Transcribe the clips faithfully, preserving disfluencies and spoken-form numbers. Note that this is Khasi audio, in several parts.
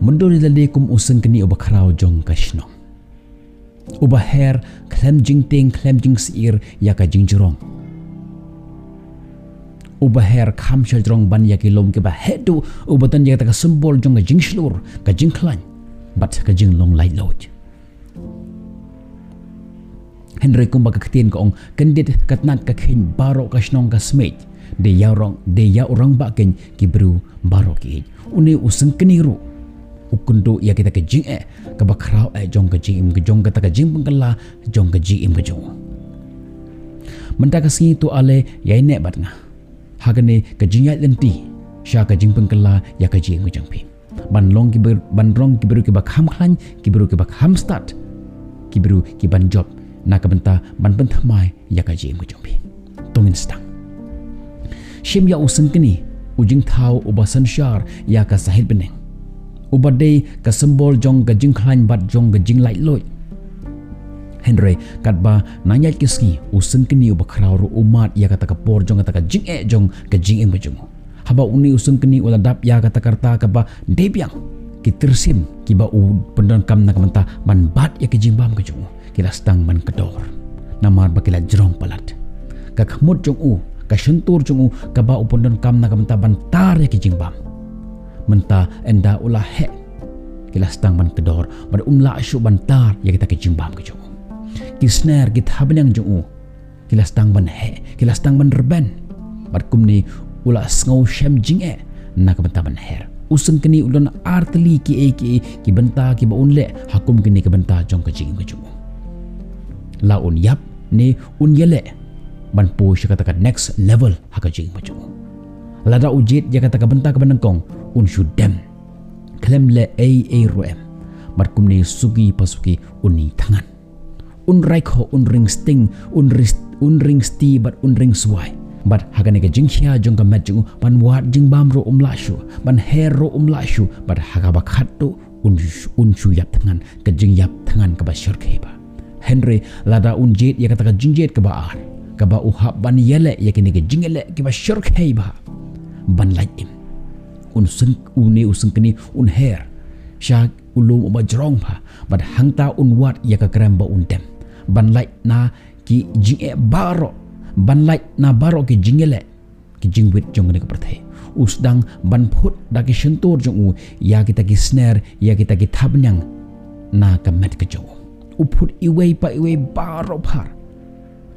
Mynta ngi la dei kum u syngkni uba khraw jong ka shnong, uba her khlem jingtieng khlem jingsyier ïa ka jingjrong, uba her kham shajrong ban ïa ki lum kiba heh duh, uba don ïa kata ka symbol jong ka jingshlur, ka jingkhlaiñ bad ka jinglong laitluid. Hynrei kumba ka ktien ka ong, kyndit ka tnat ka kheiñ baroh ka shnong ka smiej, dei ïa u rangbah kheiñ ki briew baroh ki ïeit. Une u syngkni ruh u kynduh ïa kita ki jingeh kaba khraw eh jong ka jingim ka jong, kata ka jingpynkylla jong ka jingim ka jong u. Mynta ka sngi to ale ïaineh bad nga ha kane ka jingïaid lynti sha ka jingpynkylla ïa ka jingim ka jong phi, ban long ki briew, ban long ki briew kiba kham khlaiñ, ki briew kiba kham stad, ki briew kiban jop na ka bynta ban pynthymmai ïa ka jingim ka jong phi. To ngin sdang. Shim ïa u syngkni, u jingthaw uba synshar ïa ka sahit bneng, uba dei ka symbol jong ka jingkhlaiñ bad jong ka jinglaitluid. Hynrei katba nang ïaid ki sngi, u syngkni uba khraw ruh u mad ïa kata ka por jong kata ka jingeh jong ka jingim ka jong u. Haba une u syngkni u la dap ïa kata ka rta kaba dei biang, ki tyrsim kiba u pyndonkam na ka bynta ban bat ïa ka jingbam ka jong u ki la sdang ban kdor, namar ba ki la jrong palat. Ka khmut jong u, ka shyntur jong u kaba u pyndonkam na ka bynta ban tar ïa ka jingbam, mynta ynda u la heh, ki la sdang ban kdor bad um lah shuh ban tar ïa kita ki jingbam ka jong u. Ki sner, ki thapniang jong u ki la sdang ban heh, ki la sdang ban rben. Bad kumne u la sngew shem jingeh na ka bynta ban her. U syngkni u don artylli kiei kiei ki bynta kiba un leh ha kum kine ki bynta jong ka jingim ka jong u. La un ïap ne un ïaleh ban poi sha kata ka next level ha ka jingim ka jong u. Lada u jied ïa kata ka bynta kaba nyngkong, un shu dem khlem leh ei ei ruh em. Bad kumne suki pa suki un ïeng thngan, un raikhoh, un ring sting, un ris-, un ring sti bad un ring swai. Bad ha kane ka jingkhia jong ka met jong u, ban wad jingbam ruh um lah shuh, ban her ruh um lah shuh, bad ha kaba khatduh un, un shu ïap thngan, ka jingïap thngan kaba shyrkhei bha. Hynrei lada un jied ïa kata ka jingjied kaba ar, kaba u hap ban ïaleh ïa kine ki jingïaleh kiba shyrkhei bha, ban lait im, un syng-, une u syngkni un her sha u lum uba jrong bha, bad hangta un wad ïa ka krem ba un dem, ban lait na ki jingeh baroh, ban lait na baroh ki jingïaleh, ki jingwit jong kane ka pyrthei. U sdang ban phut da ki shyntur jong u ïa kita ki sner, ïa kita ki thapniang na ka met ka jong u. U phut iwei pa iwei baroh phar.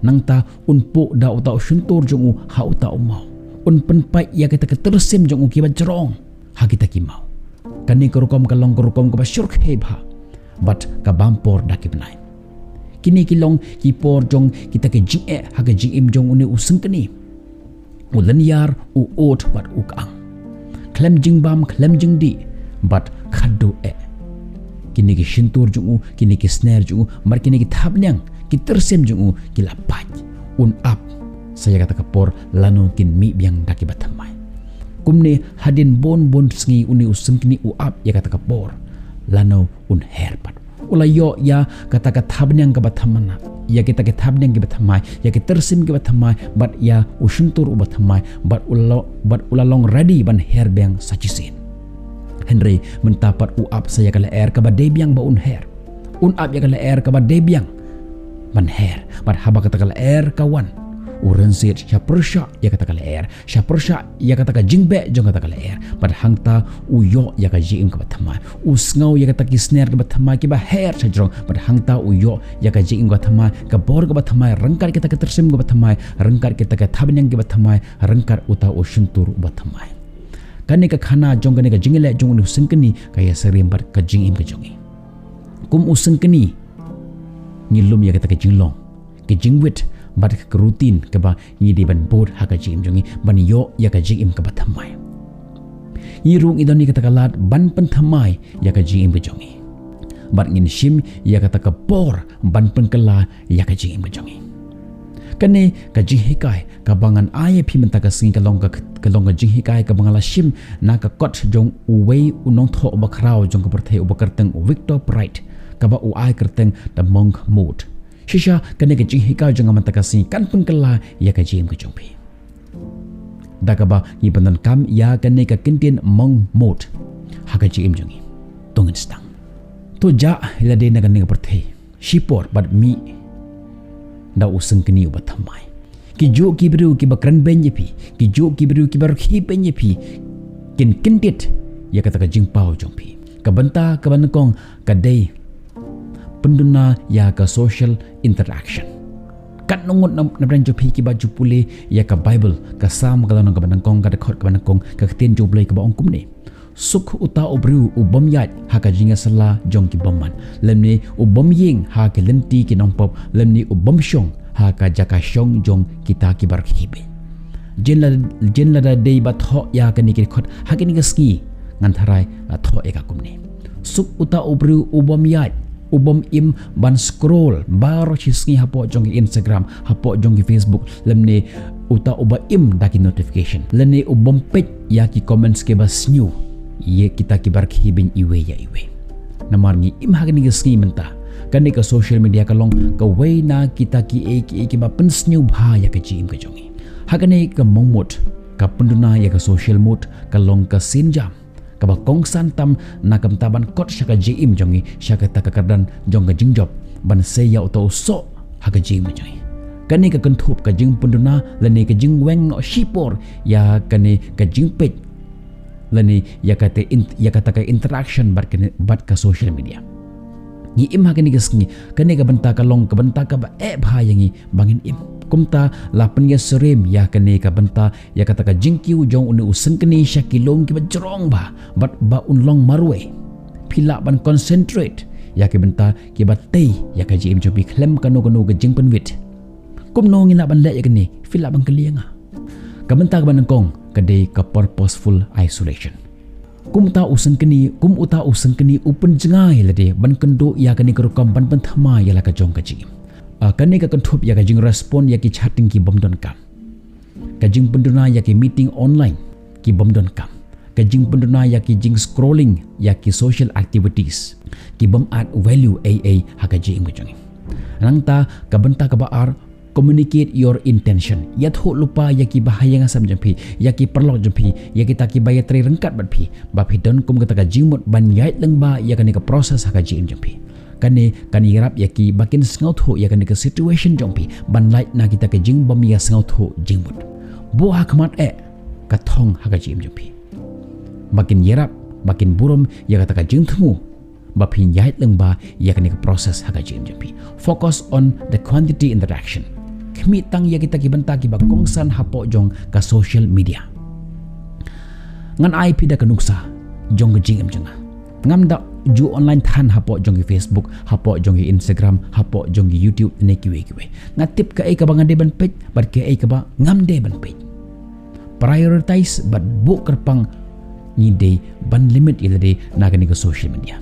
Nangta un puh da uta u shyntur jong u ha uta u maw. Un pynpait ïa kita ki tyrsim jong u kiba jrong ha kita ki maw. Kane ka rukom ka long ka rukom kaba shyrkhei bha bad ka bam por da ki bnai. Kine ki long ki por jong kita ki jingeh ha ka jingim jong une u syngkni. U lynñiar, u ud bad u kyang. Khlem jingbam, khlem jingdih bad khatduh eh. Kine ki shyntur jong u, kine ki sner jong u, bad kine ki thapniang, ki tyrsim jong u ki la pait. Un ap sa ïa kata ka por lano kin mih biang da kiba thymmai. Kumne hadien bun bun sngi une u syngkni u ap ïa kata ka por lano un her pat. U la ïoh ïa kata ka thapniang kaba thymmai, ïa kita ki thapniang kiba thymmai, ïa ki tyrsim kiba thymmai, bad ïa u shyntur uba thymmai, bad u la, bad u la long ready ban her biang sa shisien. Hynrei mynta pat u ap sa ïa ka lyer kaba dei biang ba un her. Un ap ïa ka lyer kaba dei biang ban her. Bad haba kata ka lyer ka wan, u rynsied sha pyrshah ïa kata ka lyer, sha pyrshah ïa kata ka jingbeh jong kata ka lyer. Bad hangta u ïoh ïa ka jingim kaba thymmai. U sngew ïa kata ki sner kiba thymmai kiba her shajrong. Bad hangta u ïoh ïa ka jingim kaba thymmai, ka bor kaba thymmai, ryngkat kita ki tyrsim kiba thymmai, ryngkat kita ki thapniang kiba thymmai, ryngkat uta u shyntur uba thymmai. Kane ka khana jong kane ka jingïaleh jong une u syngkni ka ïasyriem bad ka jingim ka jong ngi. Kum u syngkni, ngi lum ïa kata ka jinglong, ka jingwit bad ka routine kaba ngi dei ban bud ha ka jingim jong ngi ban ïoh ïa ka jingim kaba thymmai. Ngi ruh ngi don ïa kata ka lad ban pynthymmai ïa ka jingim ka jong ngi. Bad ngin shim ïa kata ka por ban pynkylla ïa ka jingim ka jong ngi. Kane ka jinghikai kaba ngan ai ïa phi mynta ka sngi ka long ka, ka long ka jinghikai kaba nga la shim na ka kot jong uwei u nongthoh uba khraw jong ka pyrthei uba kyrteng Viktor Frankl, kaba u ai kyrteng The Monk Mode. Shisha kane ka jinghikai jong nga mynta ka sngi kan pynkylla ïa ka jingim ka jong phi. Da kaba ngi pyndonkam ïa kane ka kyntien Monk Mode ha ka jingim jong ngi. Ngi sdang. To jah ïa lade na kane ka pyrthei shipor bad mih da u syngkini uba thymmai. Ki juh ki briew kiba kren beiñ ïa phi, ki juh ki briew kiba rkhie beiñ ïa phi, kin kyndit ïa kata ka jingpaw jong phi. Ka bynta kaba nyngkong ka dei pynduna ïa ka social interaction. Katno ngut na, napdeng jong phi kiba ju pule ïa ka Bible, ka Salm ka lynnong kaba nyngkong, ka dkhot kaba nyngkong, ka ktien jong U Blei kaba ong kumne: Suk uta u briew u bym ïaid ha ka jingïasylla jong ki bymman, lymne u bym ïeng ha ki lynti ki nongpop, lymne u bym shong ha ka jaka shong jong kita kiba rkhie beiñ. Jin la, jin lada dei ba thoh ïa kane ki dkhot ha kane ka sngi, ngan tharai la thoh ïa ka kumne: Suk uta u briew u bym ïaid, u bym im ban scroll baroh shi sngi hapoh jong ki Instagram, hapoh jong ki Facebook, lymne uta uba im da ki notification, lymne u bym peit ïa ki comments kiba sniew ïa kita kiba rkhie beiñ iwei ïa iwei. Namar ngi im ha kane ka sngi mynta, kane ka social media ka long kawei na kita kiei kiei kiba pynsniew bha ïa ka jingim ka jong ngi. Ha kane ka mongmut, ka pynduna ïa ka social mode ka long ka sienjam kaba kongsan tam na ka bynta ban kot sha ka jingim jong ngi, sha kata ka kyrdan jong ka jingjop, ban sei ïa uta u soh ha ka jingim ka jong ngi. Kane ka kynthup ka jingpynduna lane ka jingweng noh shipor ïa kane ka jingpeit lane ïa kata in-, ïa kata ka interaction bad kane, bad ka social media. Ngi im ha kane ka sngi, kane ka bynta ka long ka bynta kaba eh bha ïa ngi ba ngin im. Kumta la pynïasyriem ïa kane ka bynta ïa kata ka jingkiew jong une u syngkini sha ki lum kiba jrong bha bad ba un long marwei. Phi lah ban concentrate ïa ki bynta kiba tei ïa ka jingim jong phi khlem kano kano ka jingpynwit. Kumno ngi lah ban leh ïa kane? Phi lah ban kylli ïa nga. Ka bynta kaba nyngkong ka dei ka purposeful isolation. Kum uta u syngkini, kum uta u syngkini u pynjngai lade ban kynduh ïa kane ka rukom ban pynthymmai ïa la ka jong ka jingim. Ah, kane ka kynthup ïa ka jingrespond ïa ki chatting ki bym donkam, ka jingpynduna ïa ki meeting online ki bym donkam, ka jingpynduna ïa ki jingscrolling ïa ki social activities ki bym add value ei ei ha ka jingim ka jong ngi. Nangta ka bynta kaba ar, communicate your intention. Ïathuh lypa ïa ki bahaïing hasem jong phi, ïa ki paralok jong phi, ïa kita kiba ïatrei ryngkat bad phi, ba phi don kum kata ka jingmut ban ïaid lyngba ïa kane ka process ha ka jingim jong phi. Kane kan ïarap ïa ki ba kin sngewthuh ïa kane ka situation jong phi ban lait na kita ka jingbym ïasngewthuh jingmut. Buh ha khmat eh ka thong ha ka jingim jong phi, ba kin ïarap, ba kin burom ïa kata ka jingthmu ba phin ïaid lyngba ïa kane ka process ha ka jingim jong phi. Focus on the quantity interaction. Khmih tang ïa kita ki bynta kiba kongsan hapoh jong ka social media. Ngan ai phi da ka nuksa jong ka jingim jong nga. Ngam da ju online than hapoh jong ki Facebook, hapoh jong ki Instagram, hapoh jong ki YouTube ne kiwei kiwei. Nga tip kaei kaba nga dei ban peit bad kaei kaba ngam dei ban peit. Prioritize bad buh kyrpang ngi dei ban limit ïa lade na kane ka social media.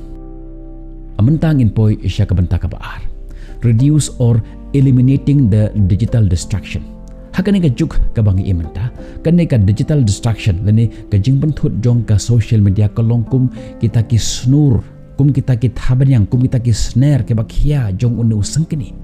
Mynta ngin poi sha ka bynta kaba ar. Reduce or eliminating the digital distraction. Ha kane ka juk kaba ngi im mynta, kane ka digital distraction lane ka jingpynthut jong ka social media ka long kum kita ki snur, kum kita ki thabaniang, kum kita ki snare kiba khia jong une u syngkini.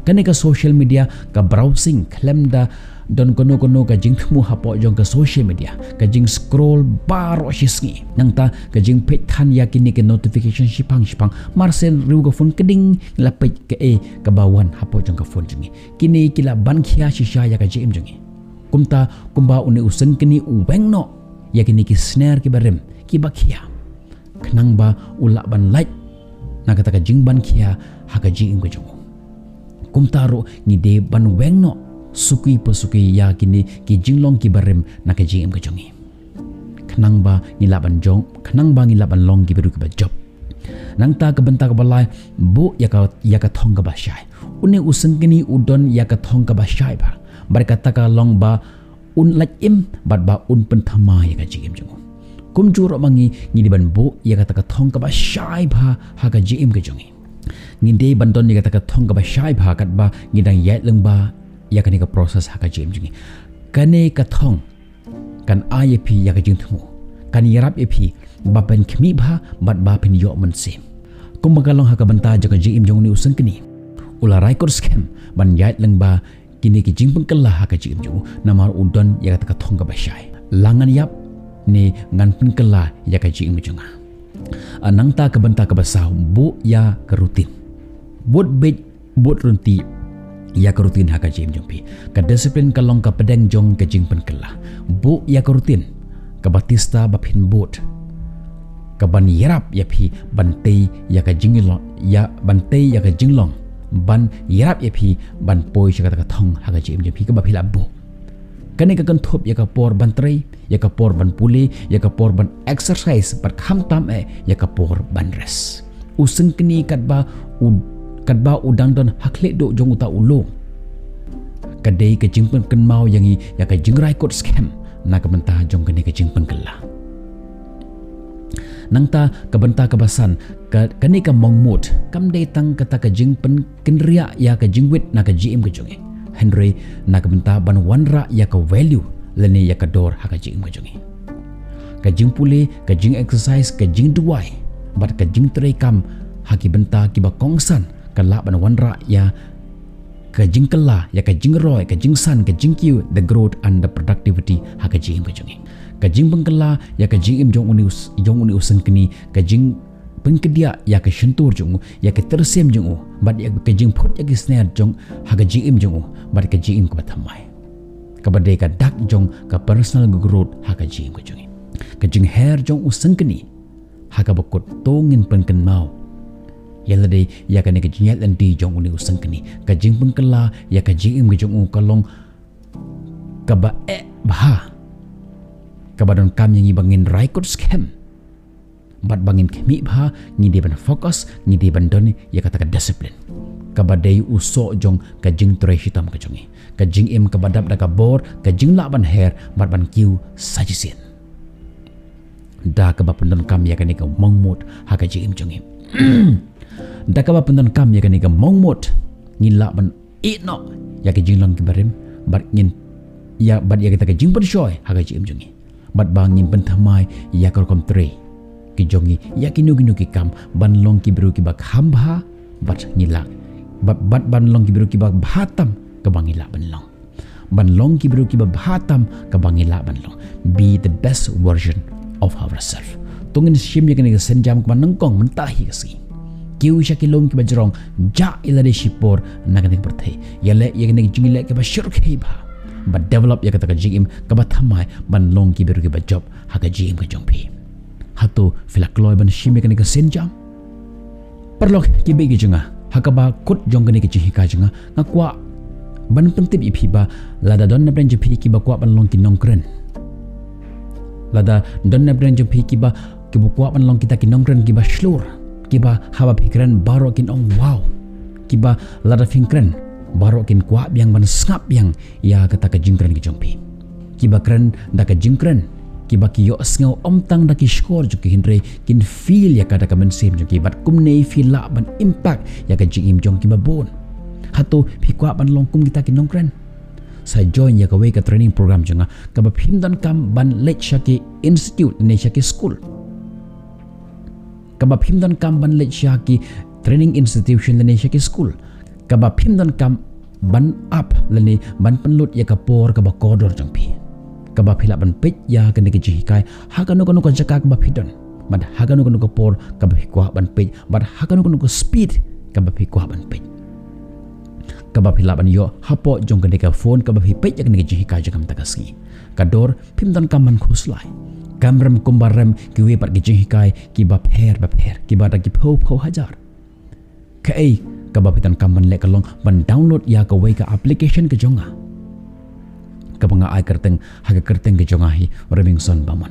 Kane ka social media ka browsing khlem da don kano kano ka jingthmu hapoh jong ka social media, ka jingscroll baroh shi sngi. Nangta ka jingpeit than ïa kine ki notification shipang shipang. Mar shen riew ka phone ka ding la peit kaei kaba wan hapoh jong ka phone jong ngi. Kine ki lah ban khia shisha ïa ka jingim jong ngi. Kumta kumba une u syngkini u weng noh ïa kine ki snare kiba rim, kiba khia, khnang ba u lah ban lait na kata ka jingban khia ha ka jingim ka jong u. Kumta ruh ngi dei ban weng noh suki pa suki ïa kine ki jinglong kiba rim na ka jingim ka jong ngi, khnang ba ngi lah ban jong, khnang ba ngi lah ban long ki briew kiba jop. Nangta ka bynta kaba lai, buh ïa ka, ïa ka thong kaba shai. Une u syngkini u don ïa ka thong kaba shai bha. Bad kata ka long ba un lait im bad ba un pynthymmai ïa ka jingim jong u. Kumjuh ruh ma ngi, ngi dei ban buh ïa kata ka thong kaba shai bha ha ka jingim ka jong ngi. Ngi dei ban don ïa kata ka thong kaba shai bha katba ngi dang ïaid lyngba ïa kane ka process ha ka jingim jong ngi. Kane ka thong kan ai ïa phi ïa ka jingthmu, kan ïarap ïa phi ba phin khmih bha bad ba phin ïoh mynsiem. Kumba ka long ha ka bynta jong ka jingim jong une u syngkini, u la rai kut skhem ban ïaid lyngba kine ki jingpynkylla ha ka jingim jong u, namar u don ïa kata ka thong kaba shai. La ngan ïap ne ngan pynkylla ïa ka jingim jong nga. Nangta ka bynta kaba saw, buh ïa ka routine. Bud bit, bud rynti ïa ka routine ha ka jingim jong phi. Ka discipline ka long ka pdeng jong ka jingpynkylla. Buh ïa ka routine, ka batista ba phin bud, ka ban ïarap ïa phi ban tei ïa ka jinglong, ïa ban tei ïa ka jinglong, ban ïarap ïa phi ban poi sha kata ka thong ha ka jingim jong phi kaba phi la buh. Kane ka kynthup ïa ka por ban trei, ïa ka por ban pule, ïa ka por ban exercise, bad khamtam eh ïa ka por ban rest. U Sengkni katba u, katba u dang don ha khlieh duh jong uta u lum, ka dei ka jingpynkynmaw ïa ngi ïa ka jingraikut skhem na ka bynta jong kane ka jingpynkylla. Nangta ka bynta kaba san, ka, kane ka mongmut kam dei tang kata ka jingpynkynriah ïa ka jingwit na ka jingim ka jong ngi, hynrei na ka bynta ban wanrah ïa ka value lane ïa ka dor ha ka jingim ka jong ngi. Ka jingpule, ka jingexercise, ka jingduwai, bad ka jingtrei kam ha ki bynta kiba kongsan ka lah ban wanrah ïa ka jingkylla, ïa ka jingroi, ka jingsan, ka jingkiew, the growth and the productivity ha ka jingim ka jong ngi. Ka jingpynkylla ïa ka jingim jong une u s-, jong une u Sengkni, ka jingpynkdiah ïa ka shyntur jong u, ïa ka tyrsem jong u, bad ïa ka jingphut ïa ki sner jong ha ka jingim jong u, bad ka jingim kaba thymmai, kaba dei ka dak jong ka personal growth ha ka jingim ka jong ngi. Ka jingher jong u Sengkni ha kaba kut to ngin pynkynmaw ïa lade ïa kane ka jingïaid lynti jong une u Sengkni. Ka jingpynkylla ïa ka jingim ka jong u ka long kaba eh bha, kaba donkam ïa ngi ba ngin raikut skhem, bad ba ngin khmih bha. Ngi dei ban focus, ngi dei ban don ïa kata ka discipline, kaba dei u soh jong ka jingtrei shitom ka jong ngi. Ka jingim kaba dap da ka bor, ka jinglah ban her bad ban kiew sa shisien. Da kaba pyndonkam ïa kane ka mongmut ha ka jingim jong ngi. Da kaba pyndonkam ïa kane ka mongmut, ngin lah ban ïehnoh ïa ka jinglong kiba rim, bad ngin, ïa, bad ïa kata ka jingpynshoi ha ka jingim jong ngi, bad ba ngin pynthymmai ïa ka rukom trei ki jong ngi, ïa kino kino ki kam, ban long ki briew kiba kham bha, bad ngi lah, bad, bad ban long ki briew kiba bha tam kaba ngi lah ban long. Ban long ki briew kiba bha tam kaba ngi lah ban long. Be the best version of ourselves. To ngin shim ïa kane ka sienjam kaba nyngkong mynta hi ka sngi. Kiew sha ki lum kiba jrong, jah ïa lade shipor na kane ka pyrthei. Ïaleh ïa kane ka jingïaleh kaba shyrkhei bha, bad develop ïa kata ka jingim kaba thymmai ban long ki briew kiba jop ha ka jingim ka jong phi. Hato phi la kloi ban shim ïa kane ka sienjam? Paralok kiba ïeit ki jong nga, ha kaba kut jong kane ka jinghikai jong nga, nga kwah ban pyntip ïa phi ba lada don na pdeng jong phi kiba kwah ban long ki nongkren, lada don na pdeng jong phi kiba, kiba kwah ban long kita ki nongkren kiba shlur, kiba haba phi kren baroh kin ong wow, kiba lada phi kren baroh kin kwah biang ban sngap biang ïa kata ka jingkren ka jong phi, kiba kren da ka jingkren, kiba ki ïohsngew ym tang da ki shkor jong ki hynrei kin feel ïa ka da ka mynsiem jong ki, bad kumne phi lah ban impact ïa ka jingim jong kiba bun. Hato phi kwah ban long kum kita ki nongkren? Sa join ïa kawei ka training program jong nga kaba phim donkam ban leit sha ki institute ne sha ki skul, kaba phim donkam ban leit sha ki training institution lane sha ki skul, kaba phim donkam ban ap lane ban pynlut ïa ka por kaba kordor jong phi, kaba phi lah ban peit ïa kane ka jinghikai ha kano kano ka jaka kaba phi don, bad ha kano kano ka por kaba phi kwah ban peit, bad ha kano kano ka speed kaba phi kwah ban peit, kaba phi lah ban ïoh hapoh jong kane ka phone kaba phi peit ïa kane ka jinghikai jong nga mynta ka sngi. Ka dor phim donkam ban khuslai. Kam rem kumba rem kiwei pat ki jinghikai kiba pher ba pher, kiba da ki phew phew hajar. Kaei kaba phi donkam ban leh ka long ban download ïa kawei ka application ka jong nga, kaba nga ai kyrteng ha ka kyrteng ka jong nga hi, Remingson Bamon.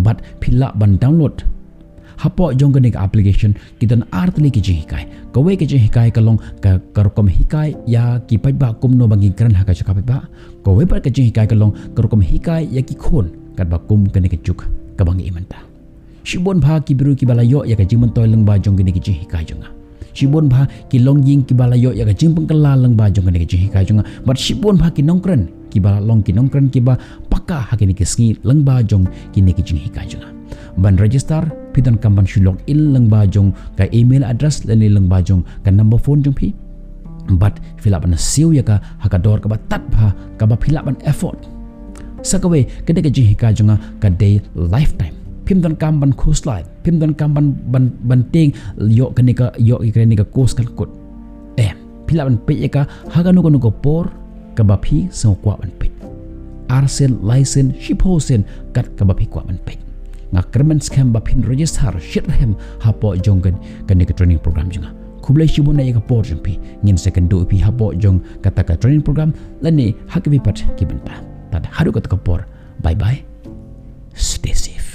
Bad phi lah ban download. Hapoh jong kane ka application ki don ar tylli ki jinghikai. Kawei ka jinghikai ka long ka, ka rukom hikai ïa ki paidbah kumno ba ngin kren ha ka jaka paidbah. Kawei pat ka jinghikai ka long ka rukom hikai ïa ki khun katba kum kane ka juk kaba ngi im mynta. Shibun bha ki briew kiba la ïoh ïa ka jingmyntoi lyngba jong kine ki jinghikai jong nga. Shibun bha ki longïing kiba la ïoh ïa ka jingpynkylla lyngba jong kine ki jinghikai jong nga. Bad shibun bha ki nongkren kiba la long ki nongkren kiba paka ha kine ki sngi lyngba jong kine ki jinghikai jong nga. Ban register, phi donkam ban shu log in lyngba jong ka email address lane lyngba jong ka number phone jong phi. Bad phi lah ban siew ïa ka ha ka dor kaba tad bha kaba phi lah ban afford. Sa kawei, kane ka jinghikai jong nga ka dei lifetime. Phim donkam ban khuslai, phim donkam ban ban ban tieng ïoh kane ka ïoh ïa kane ka course kan kut. Em, phi lah ban peit ïa ka ha kano kano ka por kaba phi sngewkwah ban peit. Ar sien, lai sien, shiphew sien kat kaba phi kwah ban peit. Nga kyrmen skhem ba phin register shitrhem hapoh jong kane ka training program jong nga. Khublei shibun ïa ka por jong phi. Ngin sa ïakynduh ïa phi hapoh jong kata ka training program lane ha kiwei pat ki bynta. Tad haduh kata ka por. Bye bye. Stay safe.